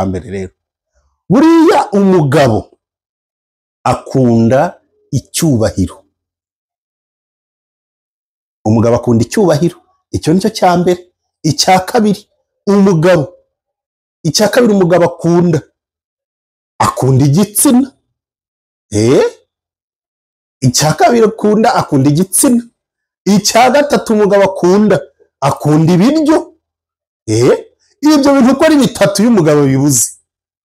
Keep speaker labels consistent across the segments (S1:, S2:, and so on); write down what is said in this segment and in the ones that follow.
S1: Mbere rero, buriya umugabo akunda icyubahiro. Umugabo akunda icyubahiro, icyo nicyo cya mbere. Icya kabiri, umugabo, icya kabiri umugabo akunda igitsina. Icya kabiri akunda igitsina. Icya gatatu umugabo akunda ibiryo. Ibyo bintu uko ari bitatu iyo umugabo bibuze,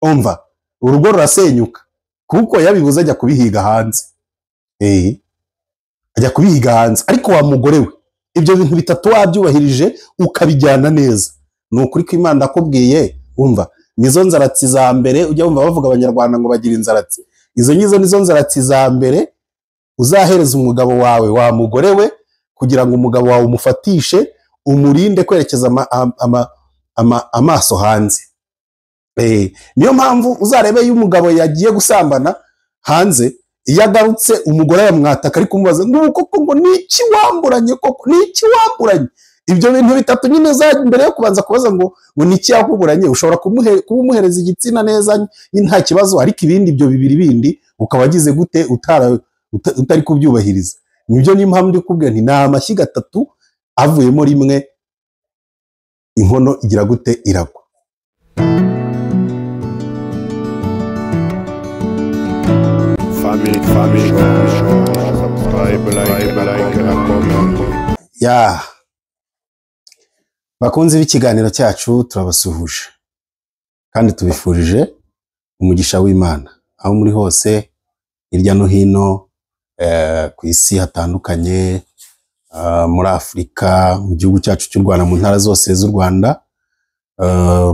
S1: umva urugo rurasenyuka, kuko yabibuze ajya kubihiga hanze. Ajya kubihiga hanze. Ariko wa mugore we, ibyo bintu bitatu wabyubahirije ukabijyana neza, ni ukuri ko Imana ndakubwiye, umva nizo nzaratsi za mbere. Ujya wumva bavuga Abanyarwanda ngo bagira inzaratsi, izo ngizo nizo nzaratsi za mbere uzahereza umugabo wawe, wa mugore we, kugira ngo umugabo wawe umufatishe, umurinde kwerekeza amaso hanze. Niyo mpamvu uzarebe iyo umugabo yagiye gusambana hanze, iyo agarutse umugore aramwataka ari kumubaza ngo koko ngo niki wamburanye, koko niki wamburanye. Ibyo bintu bitatu nyine mbere yo kubanza kubaza ngo niki yakuburanye, ushobora kuba umuhereza igitsina neza nta kibazo, ariko ibindi ibyo bibiri bindi ukaba wagize gute utari kubyubahiriza. Nibyo niyo mpamvu ndi kubwira nti ni amashyiga atatu avuyemo rimwe, inkono igira gute? Iragwa.
S2: Family, family, subscribe, like, like, and comment.
S1: Ya bakunzi b'ikiganiro cyacu, turabasuhuje kandi tubifurije umugisha w'Imana aho muri hose hirya no hino ku isi hatandukanye, muri Afurika, mu gihugu cyacu cy'u Rwanda, mu ntara zose z'u Rwanda,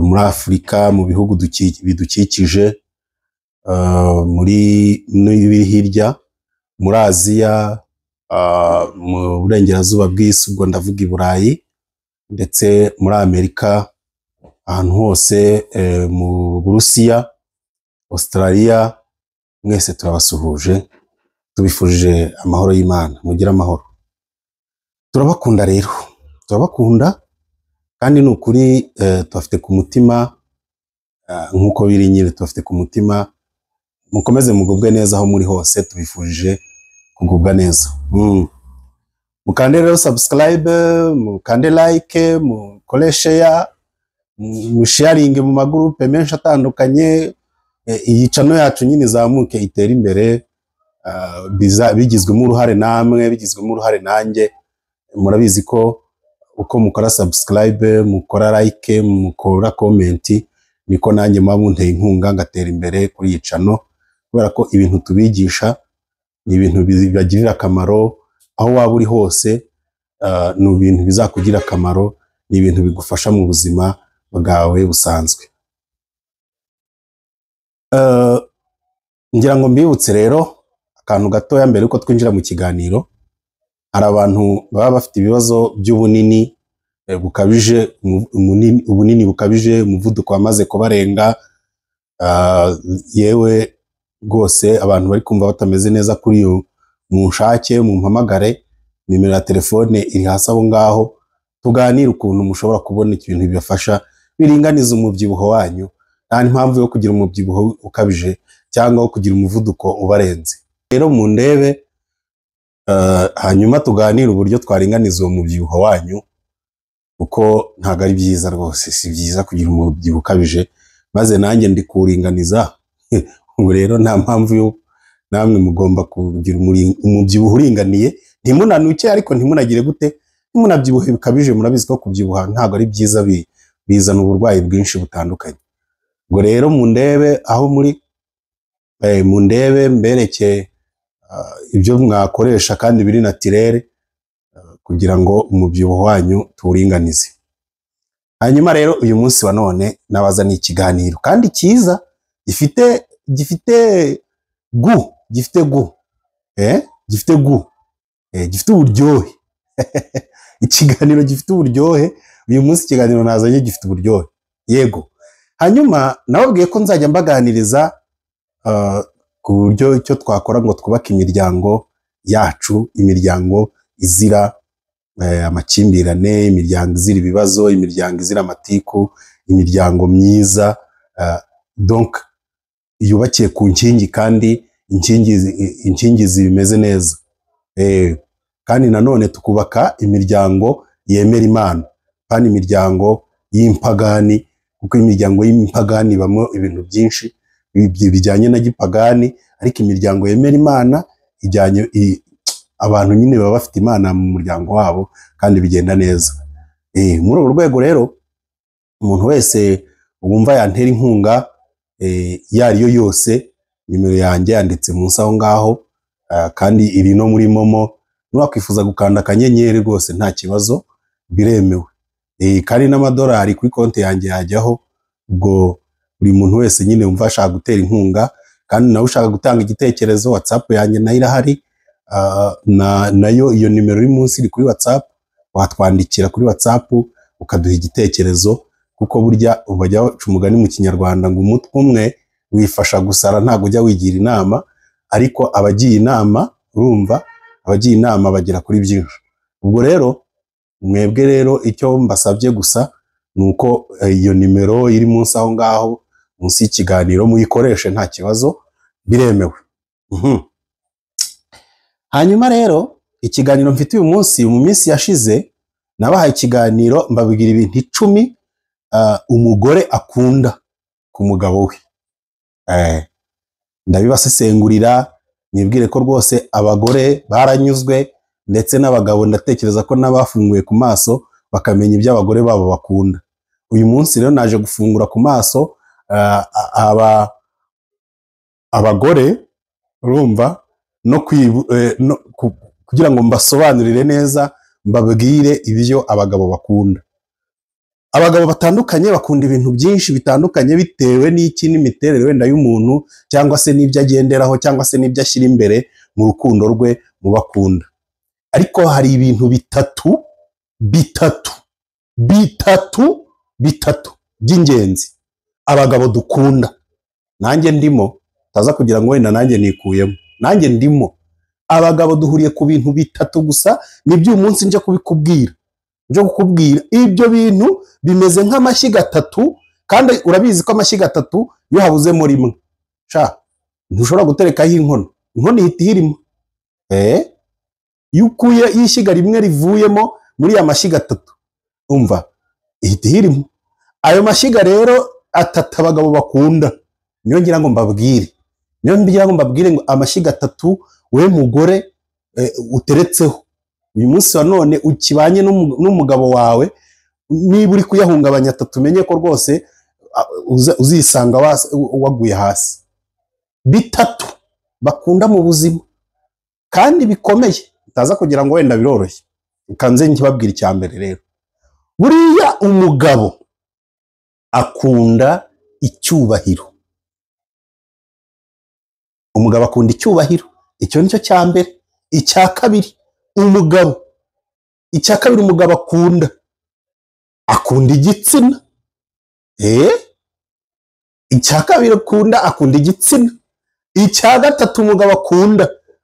S1: muri Afurika, mu bihugu bidukikije, muri n'ibiri hirya muri Aziya, mu burengerazuba bw'isi, ubwo ndavuga i Burayi, ndetse muri Amerika, ahantu hose, mu Burusiya, Australia, mwese turabasuhuje, tubifurije amahoro y'Imana, mugire amahoro. Turabakunda rero, turabakunda kandi ni ukuri, tubafite ku mutima, nk'uko biri nyine tubafite ku mutima. Mukomeze mugubwe neza aho muri hose, tubifurije kugubwa neza. Mukande rero subscribe, mukande like, mukore share, musharinge mu magurupe menshi atandukanye, iyi channel yacu nyine izamuke itere imbere, bigizwemo uruhare namwe, bigizwemo uruhare nanjye. Murabizi ko uko mukora subscribe, mukora like, mukora comment, niko nanjye muba munteye inkunga ngatera imbere kuri iyi channel, kubera ko ibintu tubigisha ni ibintu bibagirira akamaro aho waba uri hose, ni ibintu bizakugira akamaro, ni ibintu bigufasha mu buzima bwawe busanzwe. Ngira ngo mbibutse rero akantu gatoya mbere yuko twinjira mu kiganiro. Hari abantu baba bafite ibibazo by'ubunini bukabije, ubunini bukabije, umuvuduko wamaze kubarenga, yewe rwose abantu bari kumva batameze neza kuri iyo, munshake mumpamagare, nimero ya telefone iri hasi aho ngaho, tuganire ukuntu mushobora kubona ibintu bibafasha biringaniza umubyibuho wanyu. Nta mpamvu yo kugira umubyibuho ukabije cyangwa wo kugira umuvuduko ubarenze. Rero mundebe, hanyuma tuganire uburyo twaringaniza uwo mubyibuho wanyu, kuko ntabwo ari byiza rwose, si byiza kugira umubyibuho ukabije, maze nanjye ndi kuwuringaniza. Ubu rero nta mpamvu yo namwe mugomba kugira umubyibuho uringaniye, ntimunanuke ariko ntimunagire gute, ntimunabyibuhe bikabije. Murabizi ko kubyibuha ntabwo ari byiza, bizana uburwayi bwinshi butandukanye. Ubwo rero mundebe aho muri, mundebe mbereke ibyo mwakoresha kandi biri naturel, kugira ngo umubyibuho wanyu tuwuringanize. Hanyuma rero uyu munsi wa none nabazaniye ikiganiro kandi cyiza, gifite gu, gifite gu, gifite gu, gifite uburyohe. Ikiganiro gifite uburyohe. Uyu munsi ikiganiro nazanye gifite uburyohe, yego. Hanyuma nababwiye ko nzajya mbaganiriza ku buryo icyo twakora ngo twubake imiryango yacu, imiryango izira amakimbirane, imiryango izira ibibazo, imiryango izira amatiku, imiryango myiza. Donc yubakiye ku nkingi, kandi inkingi zimeze neza. Kandi nanone tukubaka imiryango yemera Imana, kandi imiryango y'impagani, kuko imiryango y'impagani ibamo ibintu byinshi bijyanye na gipagani, ariko imiryango yemera Imana ijyanye abantu nyine baba bafite Imana mu muryango wabo kandi bigenda neza. Muri urwo rwego rero, umuntu wese wumva yantera inkunga iyo ari yo yose, nimero yanjye yanditse munsi aho ngaho, kandi iri no muri MoMo. Niwakwifuza gukanda akanyenyeri rwose nta kibazo, biremewe. Kandi n'amadolari kuri konti yanjye yajyaho. Ubwo buri muntu wese nyine wumva ashaka gutera inkunga, kandi nawe ushaka gutanga igitekerezo, WhatsApp yanjye nayo irahari, nayo iyo nimero iri munsi iri kuri WhatsApp, watwandikira kuri WhatsApp ukaduha igitekerezo, kuko burya bajya baca umugani mu Kinyarwanda ngo umutwe umwe wifasha gusara, ntabwo ujya wigira inama, ariko abagiye inama, urumva, abagiye inama bagera kuri byinshi. Ubwo rero mwebwe rero icyo mbasabye gusa ni uko iyo nimero iri munsi aho ngaho munsi y'ikiganiro muyikoreshe nta kibazo, biremewe. Hanyuma rero ikiganiro mfite uyu munsi, mu minsi yashize nabahaye ikiganiro mbabwira ibintu 10 umugore akunda ku mugabo we. Ndabibasesengurira, nibwire ko rwose abagore baranyuzwe, ndetse n'abagabo ndatekereza ko n'abafunguye ku maso bakamenya ibyo abagore babo bakunda. Uyu munsi rero naje gufungura ku maso abagore, urumva, no kugira ngo mbasobanurire neza, mbabwire ibyo abagabo bakunda. Abagabo batandukanye bakunda ibintu byinshi bitandukanye bitewe n'iki, n'imiterere wenda y'umuntu, cyangwa se n'ibyo agenderaho, cyangwa se n'ibyo ashyira imbere mu rukundo rwe mu bakunda. Ariko hari ibintu bitatu bitatu bitatu bitatu by'ingenzi abagabo dukunda. Nanjye ndimo, taza kugira ngo wenda nanjye nikuyemo, nanjye ndimo. Abagabo duhuriye ku bintu bitatu gusa, nibyo uyu munsi nje kubikubwira. Nje kukubwira ibyo bintu bimeze nk'amashyiga atatu, kandi urabizi ko amashyiga atatu iyo habuzemo rimwe, sha ntushobora guterekaho inkono, inkono ihita ihirimo. Iyo ukuye ishyiga rimwe rivuyemo muri ya mashyiga atatu, umva ihita ihirimo. Ayo mashyiga rero atatu abagabo bakunda, niyo ngira ngo mbabwire, niyo ngira ngo mbabwire ngo amashyiga atatu we mugore uteretseho uyu munsi wa none ukibanye n'umugabo wawe, niba uri kuyahungabanya atatu, umenye ko rwose uzisanga waguye hasi. Bitatu bakunda mu buzima kandi bikomeye, utaza kugira ngo wenda biroroshye. Kanze nkibabwira icya mbere rero, buriya umugabo akunda icyubahiro. Umugabo akunda icyubahiro, icyo nicyo cya mbere. Icya kabiri, umugabo, icya kabiri umugabo akunda igitsina. Icya kabiri akunda igitsina. Icya gatatu umugabo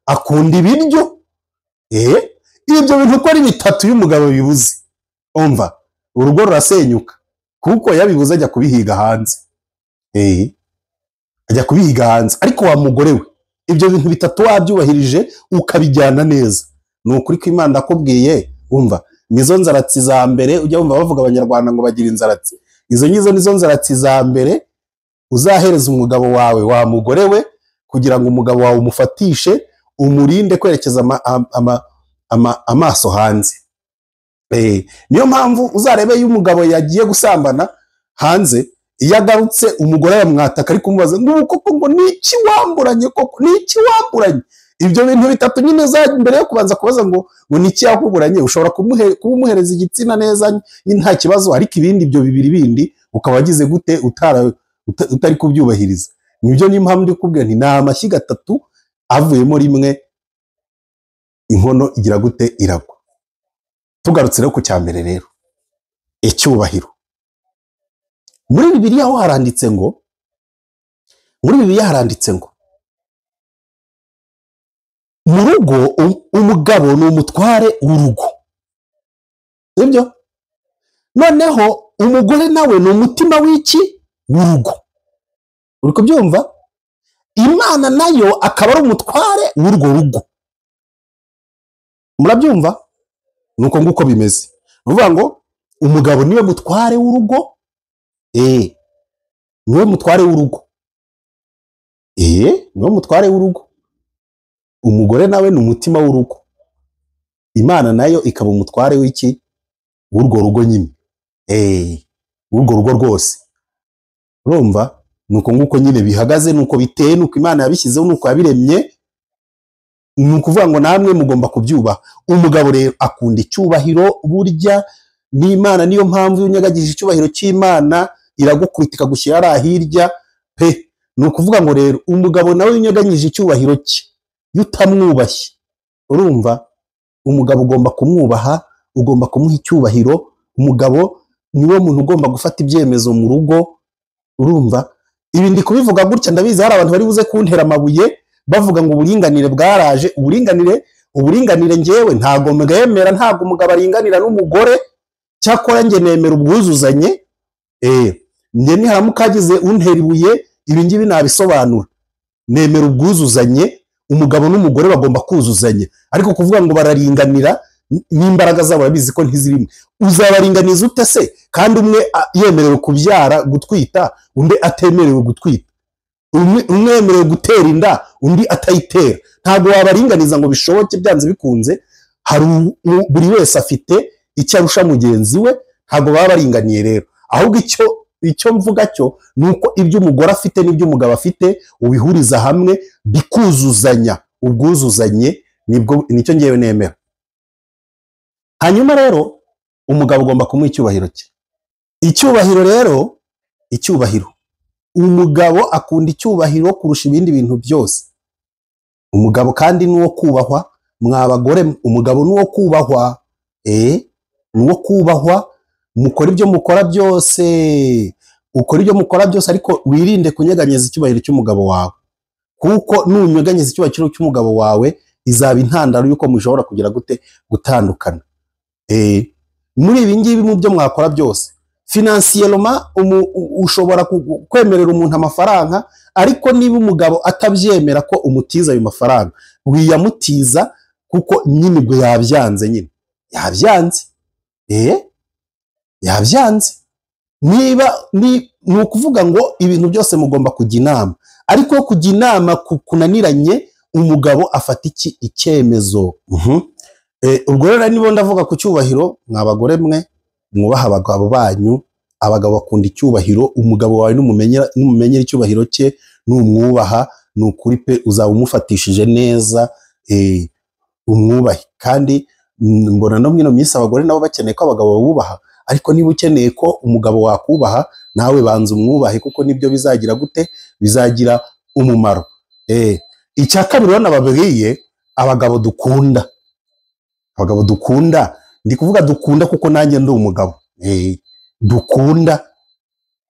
S1: akunda ibiryo. Ibyo bintu uko ari bitatu iyo umugabo bibuze, umva urugo rurasenyuka, kuko yabibuze ajya kubihiga hanze. Ajya kubihiga hanze. Ariko wa mugore we, ibyo bintu bitatu wabyubahirije ukabijyana neza, ni ukuri ko Imana ndakubwiye, umva nizo nzaratsi za mbere. Ujya wumva bavuga Abanyarwanda ngo bagira inzaratsi, izo ngizo nizo nzaratsi za mbere uzahereza umugabo wawe, wa mugore we, kugira ngo umugabo wawe umufatishe, umurinde kwerekeza amaso hanze. Niyo mpamvu uzarebe iyo umugabo yagiye gusambana hanze, iyo agarutse umugore yamwataka ari kumubaza ngo koko ngo niki wamburanye, koko niki wamburanye. Ibyo bintu bitatu nyine mbere yo kubanza kubaza ngo niki yakuburanye, ushobora kumuhereza igitsina neza nyine nta kibazo, ariko ibindi ibyo bibiri bindi ukaba wagize gute utari kubyubahiriza. Nibyo niyo mpamvu ndi kukubwira nti ni amashyiga atatu avuyemo rimwe, inkono igira gute, iragwa. Tugarutse rero ku cya mbere rero, icyubahiro. Muri Bibiliya ho haranditse ngo, muri Bibiliya haranditse ngo mu rugo umugabo ni umutware w'urugo, sibyo? Noneho umugore nawe ni umutima w'iki, w'urugo. Uri kubyumva? Imana nayo akaba ari umutware w'urwo rugo. Murabyumva? Nuko nguko bimeze. Uvuga ngo umugabo niwe mutware w'urugo, niwe mutware w'urugo, niwe mutware w'urugo. Umugore nawe ni umutima w'urugo. Imana nayo ikaba umutware w'iki? W'urwo rugo nyine, w'urwo rugo rwose. Urumva? Nuko nguko nyine bihagaze, nuko biteye, nuko Imana yabishyizeho, nuko yabiremye. Ni ukuvuga ngo namwe mugomba kubyubaha. Umugabo rero akunda icyubahiro burya n'Imana, niyo mpamvu iyo unyegagije icyubahiro cy'Imana iragukubita ikagushyira hariya hirya pe. Ni ukuvuga ngo rero umugabo nawe unyeganyije icyubahiro cye, iyo utamwubashye, urumva, umugabo ugomba kumwubaha, ugomba kumuha icyubahiro. Umugabo niwe muntu ugomba gufata ibyemezo mu rugo. Urumva, ibi ndi kubivuga gutya, ndabizi hari abantu bari buze kuntera amabuye bavuga ngo uburinganire bwaraje. Uburinganire njyewe ntago mbwemera, ntago umugabo aringanira n'umugore. Cyakora njye nemera ubwuzuzanye. Njye niharamuka hagize untera ibuye, ibi ngibi nabisobanura. Nemera ubwuzuzanye, umugabo n'umugore bagomba kuzuzanya, ariko kuvuga ngo bararinganira n'imbaraga zabo urabizi ko ntizirimo. Uzabaringaniza ute se kandi umwe yemerewe kubyara, gutwita, undi atemerewe gutwita, umwe yemerewe gutera inda, undi atayitera? Ntabwo wabaringaniza ngo bishoboke byanze bikunze. Hari buri wese afite icyo arusha mugenzi we, ntabwo baba baringaniye rero. Ahubwo icyo mvuga cyo ni uko ibyo umugore afite n'ibyo umugabo afite ubihuriza hamwe bikuzuzanya. Ubwuzuzanye nibwo nicyo ngewe nemera. Hanyuma rero umugabo ugomba kumuha icyubahiro cye. Icyubahiro rero, icyubahiro, umugabo akunda icyubahiro kurusha ibindi bintu byose. Umugabo kandi ni uwo kubahwa, mwa bagore, umugabo ni uwo kubahwa, ni uwo kubahwa. Mukora ibyo mukora byose, ukora ibyo mukora byose, ariko wirinde kunyeganyeza icyubahiro cy'umugabo wawe, kuko nunyeganyeza icyubahiro cy'umugabo wawe izaba intandaro y'uko mushobora kugira gute? Gutandukana. Muri ibi ngibi mu byo mwakora byose, financièrement ushobora kwemerera umuntu amafaranga, ariko niba umugabo atabyemera ko umutiza ayo mafaranga, wiyamutiza, kuko nyine ubwo yabyanze, nyine yabyanze, yabyanze. Niba ni ukuvuga ngo ibintu byose mugomba kujya inama, ariko kujya inama kunaniranye, umugabo afata iki? Icyemezo. Ubwo rero niba ndavuga ku cyubahiro, mwa bagore mwe mwubaha abagabo banyu. Abagabo bakunda icyubahiro. Umugabo wawe numumenyera icyubahiro cye, numwubaha, ni ukuri pe uzaba umufatishije neza. Umwubahe. Kandi mbona no mwino minsi abagore nabo bakeneye ko abagabo babubaha, ariko niba ukeneye ko umugabo wakubaha, nawe banza umwubahe, kuko nibyo bizagira gute? Bizagira umumaro. Icya kabiri rero nababwiye, abagabo dukunda, abagabo dukunda, ndi kuvuga dukunda kuko nanjye ndi umugabo. Dukunda,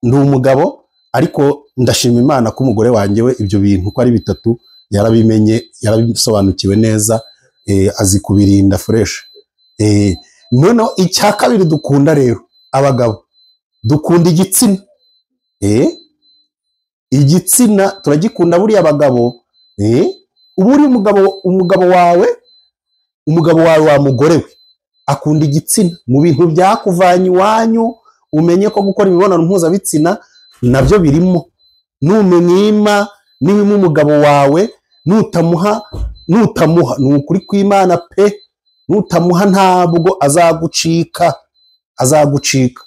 S1: ndi umugabo, ariko ndashima Imana ko umugore wanjye we ibyo bintu uko ari bitatu yarabimenye, yarabisobanukiwe neza, azi kubirinda fresh. Noneho icya kabiri dukunda rero, abagabo dukunda igitsina. Igitsina turagikunda buriya abagabo. Ubu uri umugabo wawe, umugabo wawe wa mugore we akunda igitsina. Mu bintu byakuvanye iwanyu, umenye ko gukora imibonano mpuzabitsina nabyo birimo. Numwima, niwima umugabo wawe, nutamuha, ni ukuri kw'Imana pe, nutamuha ntabwo azagucika, azagucika.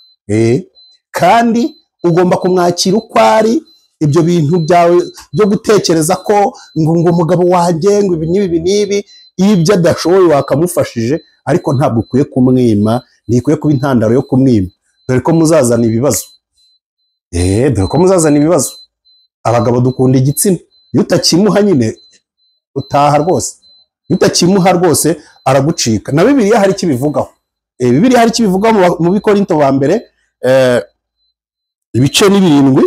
S1: Kandi ugomba kumwakira uko ari. Ibyo bintu byawe byo gutekereza ko ngo umugabo wanjye ngo ibi n'ibi n'ibi, ibyo adashoboye wakamufashije, ariko ntabwo ukwiye kumwima, ntikwiye kuba intandaro yo kumwima, dore ko muzazana ibibazo. Dore ko muzazana ibibazo. Abagabo dukunda igitsina, iyo utakimuha nyine utaha rwose, iyo utakimuha rwose aragucika. Na Bibiliya hari icyo ibivugaho. Bibiliya hari icyo ibivugaho mu Bikorinto ba mbere, ibice ni 7,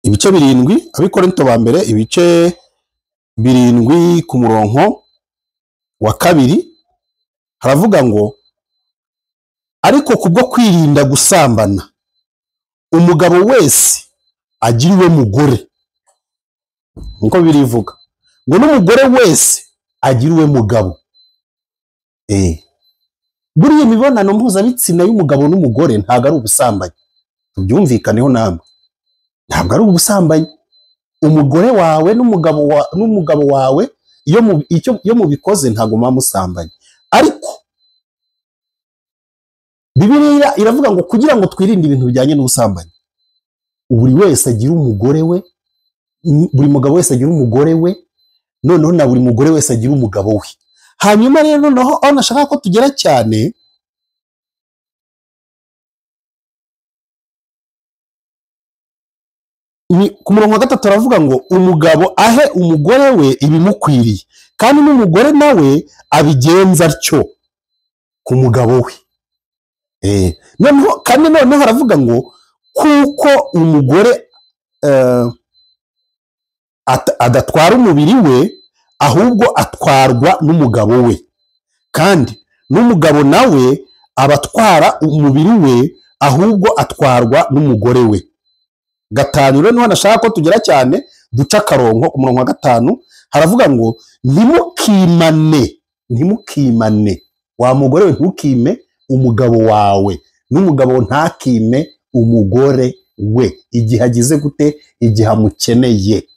S1: ibice 7, Abikorinto ba mbere ibice 7 ku murongo wa 2, haravuga ngo ariko kubwo kwirinda gusambana, umugabo wese agire uwe mugore, niko birivuga ngo n'umugore wese agire uwe mugabo. Buriya imibonano mpuzabitsina y'umugabo n'umugore ntabwo ari ubusambanyi, tubyumvikaneho namwe, ntabwo ari ubusambanyi. Umugore wawe n'umugabo wawe iyo mubikoze ntabwo muba musambanye. Ariko Bibiliya iravuga ngo kugira ngo twirinde ibintu bijyanye n'ubusambanyi, buri wese agira umugore we, buri mugabo wese agira umugore we, noneho na buri mugore wese agira umugabo we. Hanyuma rero noneho aho nashaka ko tugera cyane, ni ku murongo wa 3 aravuga ngo umugabo ahe umugore we ibimukwiriye, kandi n'umugore nawe abigenza atyo ku mugabo we. Noneho kandi noneho aravuga ngo kuko umugore adatwara umubiri we, ahubwo atwarwa n'umugabo we, kandi n'umugabo nawe abatwara umubiri we, ahubwo atwarwa n'umugore we. 5 rero niho nashaka ko tugera cyane, duca akarongo ku murongo wa 5 haravuga ngo ntimukimane, ntimukimane. Wa mugore we ntukime umugabo wawe, n'umugabo ntakime umugore we igihe agize gute, igihe amukeneye.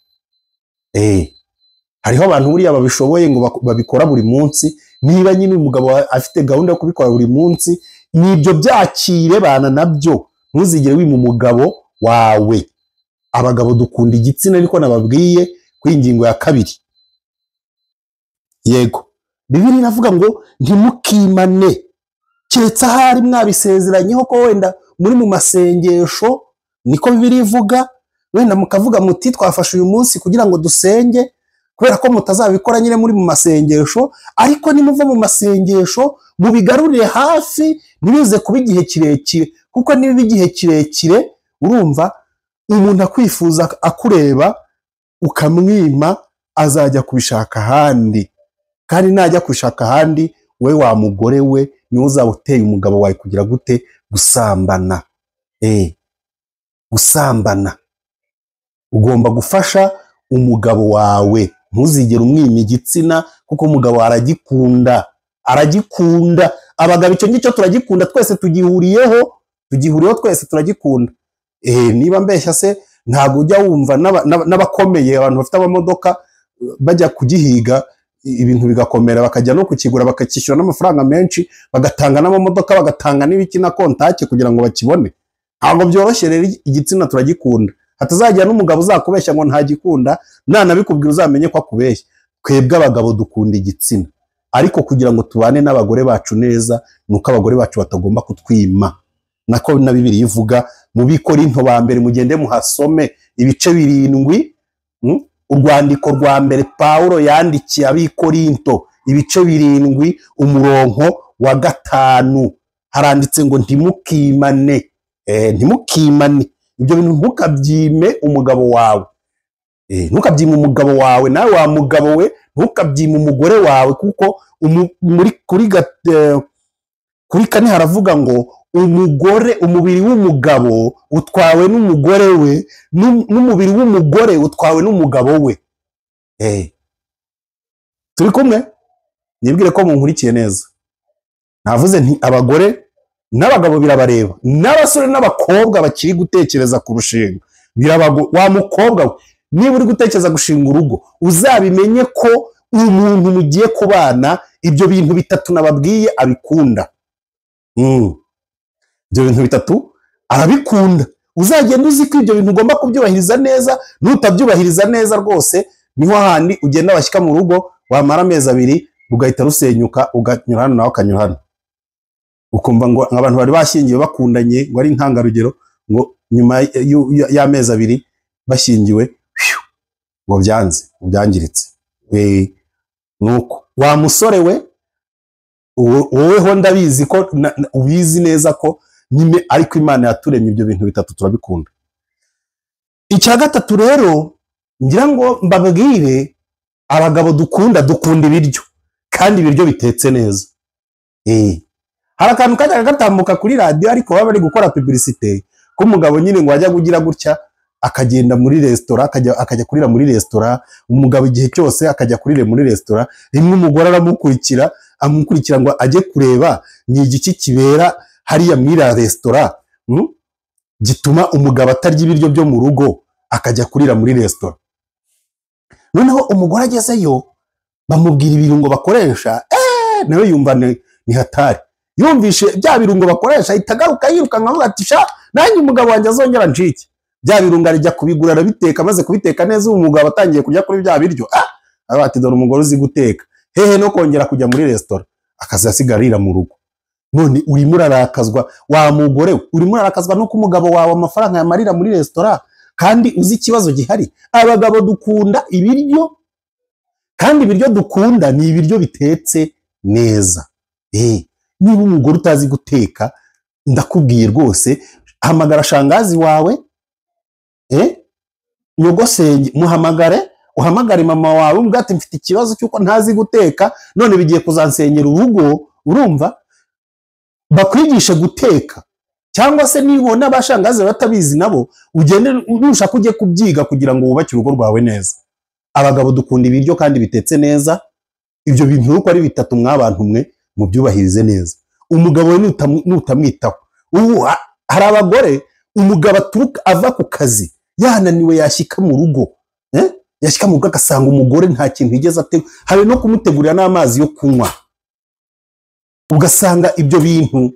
S1: Hariho abantu buriya babishoboye ngo babikora buri munsi. Niba nyine umugabo afite gahunda yo kubikora buri munsi, nibyo byakire bana nabyo, ntuzigere wima umugabo wawe. Abagabo dukunda igitsina, ariko nababwiye ku ingingo ya 2. Yego, Bibiliya iravuga ngo ntimukimane, keretse ahari mwabisezeranyeho ko wenda muri mu masengesho, niko Bibiliya ivuga, wenda mukavuga muti twafashe uyu munsi kugira ngo dusenge, kubera ko mutazabikora nyine muri mu masengesho. Ariko nimuva mu masengesho mubigarurire hafi, ntibize kuba igihe kirekire, kuko niba igihe kirekire urumva umuntu akwifuza akureba ukamwima, azajya kubishaka ahandi, kandi najya kubishaka ahandi we wa mugore we niwe uzaba uteye umugabo wawe kugira gute, gusambana. Gusambana. Ugomba gufasha umugabo wawe, ntuzigere umwima igitsina, kuko umugabo aragikunda, aragikunda. Abagabo icyo ngicyo turagikunda twese, tugihuriyeho, tugihuriyeho twese turagikunda. Niba mbeshya se ntabwo ujya wumva n'abakomeye, abantu bafite amamodoka bajya kugihiga ibintu bigakomera, bakajya no kukigura bakakishyura n'amafaranga menshi, bagatanga n'amamodoka, bagatanga n'ibiki na kontake kugira ngo bakibone. Ntabwo byoroshye rero, igitsina turagikunda. Hatazagira n'umugabo uzakubeshya ngo ntagikunda, nanabikubwira uzamenye ko akubeshya. Twebwe abagabo dukunda igitsina, ariko kugira ngo tubane n'abagore bacu neza, nuko abagore bacu batagomba kutwima. Nako na Bibiliya ivuga mu Bikorinto ba mbere, mugende muhasome ibice 7, urwandiko rwa mbere Paulo yandikiye ab'Ikorinto ibice 7 umurongo wa 5, haranditse ngo ntimukimane. Ntimukimane. Ibyo bintu ntukabyime umugabo wawe. Ntukabyime umugabo wawe, nawe wa mugabo we ntukabyime umugore wawe, kuko muri kuri 4 haravuga ngo umugore, umubiri w'umugabo utwawe n'umugore we, n'umubiri w'umugore utwawe n'umugabo we. Turi kumwe? Nibwire ko munkurikiye neza. Navuze nti abagore n'abagabo birabareba, n'abasore n'abakobwa bakiri gutekereza kurushinga birabago. Wa mukobwa we, niba uri gutekereza gushinga urugo, uzabimenye ko umuntu mugiye kubana ibyo bintu 3 nababwiye abikunda. Ibyo bintu 3 arabikunda. Uzagenda uzi ko ibyo bintu ugomba kubyubahiriza neza, nutabyubahiriza neza rwose niho handi ugenda washyika mu rugo, wamara amezi 2 ugahita rusenyuka, uganyura hano nawe akanyura hano. Ukumva ngo abantu bari bashyingiwe bakundanye ngo ari intangarugero, ngo nyuma y'amezi 2 bashyingiwe ngo byanze, byangiritse. Nuko wa musore we, woweho ndabizi ko ubizi neza ko nyine, ariko Imana yaturemye ibyo bintu 3 turabikunda. Icya 3 rero ngira ngo mbabwire, abagabo dukunda ibiryo, kandi ibiryo bitetse neza. Hari akantu kajyaga gatambuka kuri radiyo, ariko baba bari gukora publicité ko umugabo nyine ngo ajya kugira gutya akagenda muri resitora, akajya kurira muri resitora. Umugabo igihe cyose akajya kurira muri resitora. Rimwe umugore aramukurikira, amukurikira ngo ajye kureba ni igiki kibera hariya muri iriya resitora, gituma umugabo atarya ibiryo byo mu rugo akajya kurira muri resitora. Noneho umugore agezeyo bamubwira ibirungo bakoresha, nawe yumva ni hatari. Yumvishe bya birungo bakoresha ahita agaruka yirukanka avuga ati sha nanjye umugabo wanjye azongera ncike. Bya birungo arijya kubigura arabiteka, amaze kubiteka neza ubu umugabo atangiye kurya kuri bya biryo, aravuga ati dore umugore uzi guteka, hehe no kongera kujya muri resitora, akaza asigara arira mu rugo. None urimo urarakazwa wa mugore we, urimo urarakazwa nuko umugabo wawe amafaranga yamarira muri resitora kandi uzi ikibazo gihari. Abagabo dukunda ibiryo, kandi ibiryo dukunda ni ibiryo bitetse neza. Niba umugore utazi guteka, ndakubwiye rwose, hamagara shangazi wawe, nyogosenge, muhamagare, uhamagare mama wawe umubwire ati mfite ikibazo cy'uko ntazi guteka, none bigiye kuzansenyera urugo, urumva? Bakwigishe guteka, cyangwa se nibona abashangazi batabizi nabo ugende nushaka ujye kubyiga kugira ngo wubake urugo rwawe neza. Abagabo dukunda ibiryo kandi bitetse neza. Ibyo bintu uko ari bitatu mwabantu mwe mubyubahirize neza. Umugabo we nutamwitaho, ubu hari abagore umugabo aturuka ava ku kazi yananiwe, yashyika mu rugo, yashyika mu rugo agasanga umugore nta kintu yigeze ategura, habe no kumutegurira n'amazi yo kunywa. Ugasanga ibyo bintu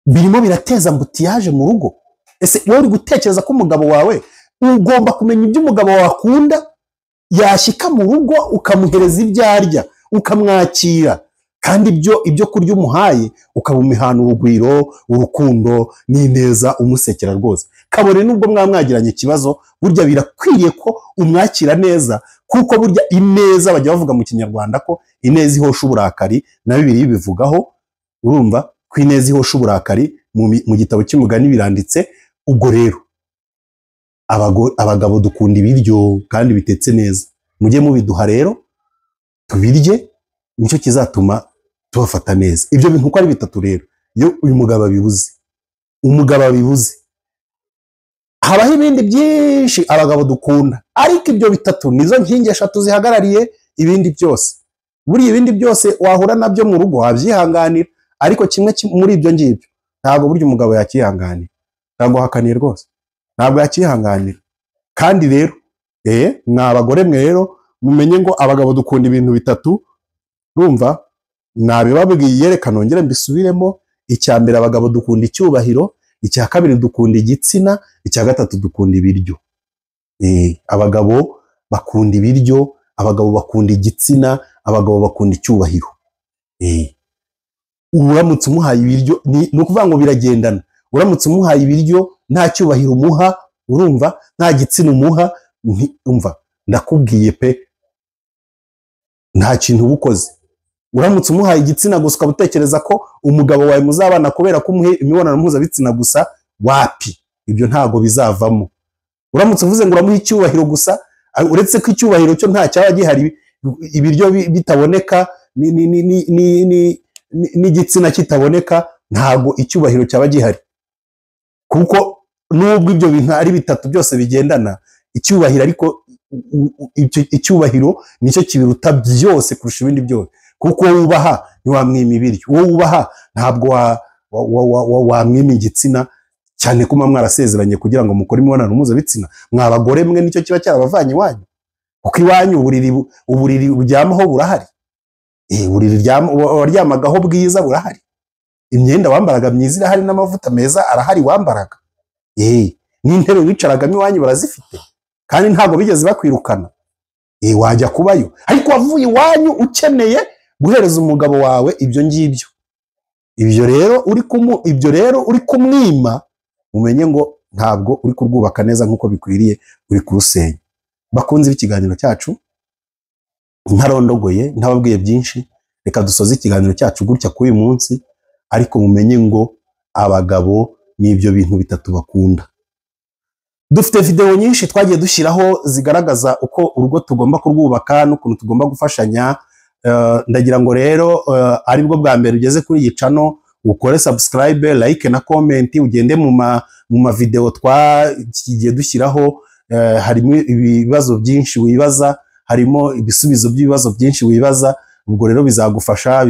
S1: birimo birateza ambutiyaje mu rugo. Ese wowe uri gutekereza ko umugabo wawe, ugomba kumenya ibyo umugabo wawe akunda, yashyika mu rugo ukamuhereza ibyo arya, ukamwakira, kandi ibyo kurya umuhaye ukabumihana urugwiro, urukundo n'ineza, umusekera rwose. Kabone nubwo mwamwagiranye ikibazo, burya birakwiriye ko umwakira neza, kuko burya ineza bajya bavuga mu Kinyarwanda ko ineza ihosha uburakari, na Bibiliya ibivugaho, urumva ko ineza ihosha uburakari, mu gitabo cy'umugani biranditse. Ubwo rero abagabo dukunda ibiryo kandi bitetse neza, mujye mubiduha rero tubirye, nicyo kizatuma tubafata neza. Ibyo bintu uko ari bitatu rero, iyo uyu mugabo abibuze, umugabo abibuze, habaho ibindi byinshi abagabo dukunda, ariko ibyo bitatu nizo nkingi eshatu zihagarariye ibindi byose. Buriya ibindi byose wahura nabyo mu rugo wabyihanganira, ariko kimwe muri ibyo ngibyo ntabwo burya umugabo yakihanganira, ntabwo hakaniye rwose, ntabwo yakihanganira. Kandi rero mwa bagore mwe rero mumenye ngo abagabo dukunda ibintu bitatu, urumva nabibabwiye, reka nongere mbisubiremo. Icya mbere abagabo dukunda icyubahiro, icya kabiri dukunda igitsina, icya gatatu dukunda ibiryo. Abagabo bakunda ibiryo, abagabo bakunda igitsina, abagabo bakunda icyubahiro. Uramutse umuhaye ibiryo, ni ukuvuga ngo biragendana. Uramutse umuhaye ibiryo nta cyubahiro umuha, urumva nta gitsina umuha, umva ndakubwiye pe, nta kintu uba ukoze. Uramutse umuhaye igitsina gusa ukaba utekereza ko umugabo wawe muzabana kubera ko umuhe imibonano mpuzabitsina gusa, wapi, ibyo ntago bizavamo. Uramutse uvuze ngo uramuha icyubahiro gusa, uretse ko icyubahiro cyo nta cyaba gihari, ibiryo bitaboneka n'igitsina kitaboneka, ntago icyubahiro cyaba gihari. Kuko nubwo ibyo bintu ari bitatu byose bigendana, icyubahiro ariko icyubahiro nicyo kibiruta byose kurusha ibindi byose. Kuko uwo wubaha ntiwamwima ibiryo, uwo wubaha ntabwo wamwima igitsina, cyane ko muba mwarasezeranye kugira ngo mukore imibonano mpuzabitsina. Mwa bagore mwe nicyo kiba cyarabavanye iwanyu, kuko iwanyu uburiri buryamaho burahari, uburiri waryamagaho bwiza burahari, imyenda wambaraga myiza irahari, n'amavuta meza arahari wambaraga, n'intebe wicaragamo iwanyu barazifite, kandi ntabwo bigeze bakwirukana. Wajya kubayo, ariko wavuye iwanyu ukeneye guhereza umugabo wawe ibyo ngibyo. Ibyo rero uri kumwima, umenye ngo ntabwo uri kurwubaka neza nk'uko bikwiriye, uri kurusenya. Bakunze ikiganiro cyacu, ntarondogoye, ntababwiye byinshi, reka dusoze ikiganiro cyacu gutya kuri uyu munsi, ariko mumenye ngo abagabo n'ibyo bintu bitatu bakunda. Dufite video nyinshi twagiye dushyiraho zigaragaza uko urugo tugomba kurwubaka n'ukuntu tugomba gufashanya. Ndagira ngo rero aribwo bwa mbere ugeze kuri iyi channel, Ukore subscribe, like na comment, ugende mu ma video twagiye dushyiraho. Harimo ibibazo byinshi wibaza, harimo ibisubizo by'ibibazo byinshi wibaza. Ubwo rero bizagufasha,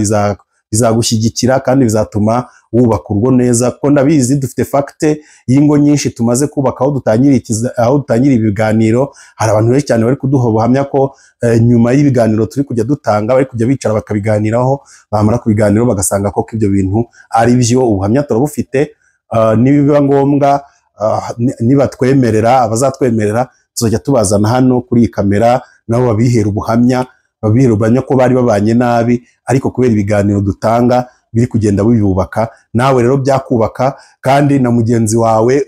S1: bizagushyigikira kandi bizatuma wubaka urugo neza, kuko ndabizi dufite fact y'ingo nyinshi tumaze kubaka aho aho dutangira ibiganiro. Hari abantu benshi cyane bari kuduha ubuhamya ko nyuma y'ibiganiro turi kujya dutanga bari kujya bicara bakabiganiraho, bamara kubiganiraho bagasanga koko ibyo bintu ari byo. Ubuhamya turabufite. Nibiba ngombwa, nibatwemerera, abazatwemerera, tuzajya tubazana hano kuri iyi kamera nabo babihera ubuhamya ko bari babanye nabi, ariko kubera ibiganiro dutanga biri kugenda bibubaka. Nawe rero byakubaka, kandi na mugenzi wawe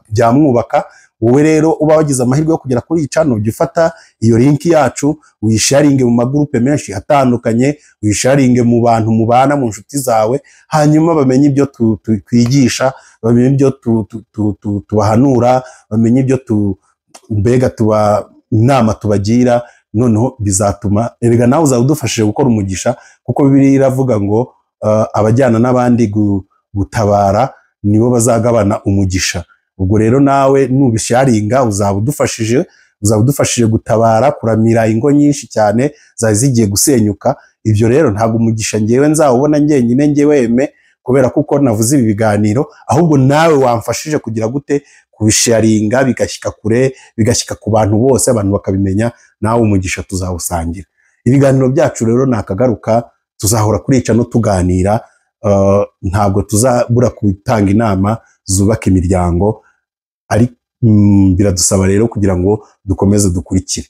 S1: byamwubaka. Wowe rero uba wagize amahirwe yo kugera kuri iyi channel, ujya ufata iyo link yacu uyisharinge mu magurupe menshi atandukanye, uyisharinge mu bantu mubana, mu nshuti zawe, hanyuma bamenye ibyo twigisha, bamenye ibyo tubahanura, bamenye ibyo mbega tuba inama tubagira. Noneho bizatuma, erega nawe uzaba udufashije gukora umugisha, kuko Bibiliya iravuga ngo abajyana n'abandi gutabara nibo bazagabana umugisha. Ubwo rero nawe nubisharinga uzaba udufashije gutabara, kuramira ingo nyinshi cyane zari zigiye gusenyuka. Ibyo rero ntabwo umugisha ngewe nzawubona njyenyine, ngewe eme, kubera kuko navuze ibi biganiro, ahubwo nawe wamfashije kugira gute? Kubisharinga bigashyika kure, bigashyika ku bantu bose, abantu bakabimenya. Nawe umugisha tuzawusangira. Ibiganiro byacu rero nakagaruka, tuzahora kurica no tuganira. Ntabwo tuzabura gutanga inama zubaka imiryango, ari biradusaba rero kugira ngo dukomeze dukurikire,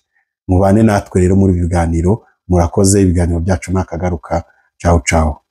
S1: mubane natwe rero muri ibi biganiro. Murakoze, ibiganiro byacu nakagaruka. Ciao ciao.